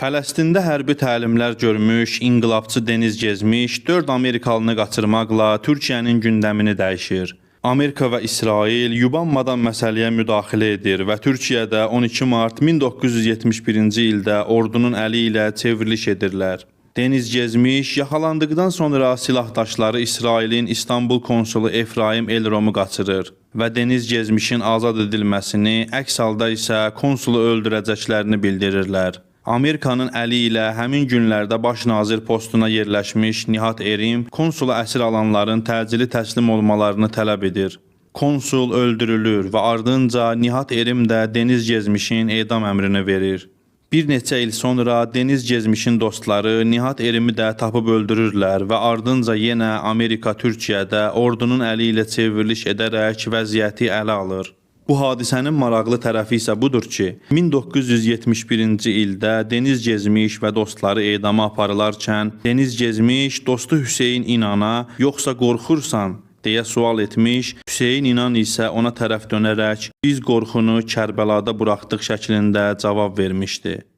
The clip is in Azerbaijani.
Fələstində hərbi təlimlər görmüş, inqilabçı Deniz Gezmiş 4 Amerikalını qaçırmaqla Türkiyənin gündəmini dəyişir. Amerika və İsrail yubanmadan məsələyə müdaxilə edir və Türkiyədə 12 mart 1971-ci ildə ordunun əli ilə çevriliş edirlər. Deniz Gezmiş yaxalandıqdan sonra silahdaşları İsrailin İstanbul konsulu Efraim Elromu qaçırır və Deniz Gezmişin azad edilməsini, əks halda isə konsulu öldürəcəklərini bildirirlər. Amerikanın əli ilə həmin günlərdə baş nazir postuna yerləşmiş Nihat Erim konsulu əsir alanların təcili təslim olmalarını tələb edir. Konsul öldürülür və ardınca Nihat Erim də Deniz Gezmişin edam əmrini verir. Bir neçə il sonra Deniz Gezmişin dostları Nihat Erimi də tapıb öldürürlər və ardınca yenə Amerika Türkiyədə ordunun əli ilə çevriliş edərək vəziyyəti ələ alır. Bu hadisənin maraqlı tərəfi isə budur ki, 1971-ci ildə Deniz Gezmiş və dostları edama aparılarkən Deniz Gezmiş dostu Hüseyn İnana "Yoxsa qorxursan?" deyə sual etmiş, Hüseyn İnan isə ona tərəf dönərək "Biz qorxunu Kərbəlada buraxdıq" şəklində cavab vermişdi.